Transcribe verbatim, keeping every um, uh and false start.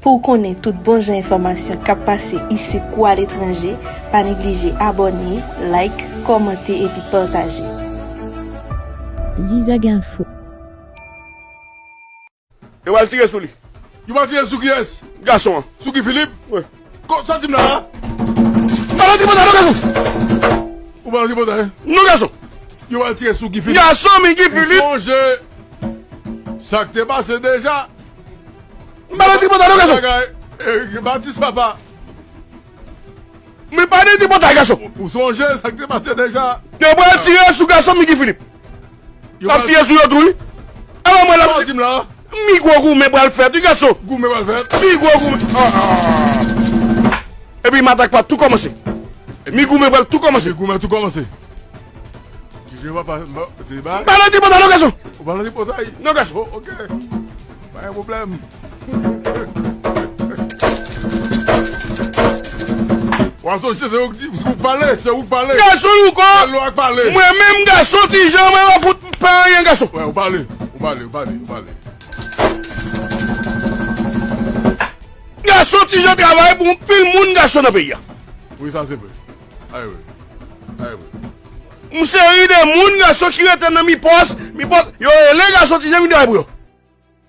Pou w konnen tout bon jan enfòmasyon k ap pase isit kou aletranje, pa neglije abòne, like, kòmante epi pataje. Zizag Info. Yo pral tire sou li. Yo pral tire sou kiyès? Gason an. Sou Guy Philippe? Wi. Ko- Sa di m la a? Maladi pota non gason. Ou pral tire pota, hein? Non gason. Yo pral tire sou Guy Philippe. Gason mi Guy Ou Philippe. Sonje sa k te pase deja. Maladi pota non gason. Bagay, eh, Batis papa. Men pa de ti pota gason. Ou sonje sa k te pase deja. Yo pral tire sou gason mi Guy Philippe. Yo Yo ap tire sou yo tou wi. Alò mwen la Sa di m la a? Mi gwo goumen pral fèt wi gason. Goumen pral fèt. Mi gwo goumen. Ah, ah. Epi matak pa tou kòmanse. Mi goumen pral tou kòmanse. Goumen tou kòmanse. Ti jè papa, se ba. Maladi pota non gason. Ou pral nan pota. Non gason. Oh, ok. Pa gen pwoblèm. Wa sonje se ou k di, ou k pale, se ou k pale. Gason louko. Se lwa k pale. Mwen menm gason ti jan mwen pa fout pa anyen gason. Wè, ou pale, ou pale, ou pale, ou pale. Gason ti jan travay pou yon pil moun gason nan peyi a. Wi, sa se vre. Aye wi. Aye wi. Yon seri de moun gason ki rete nan mi pòs, mi pòs, yo rele gason ti jan vin travay pou yo.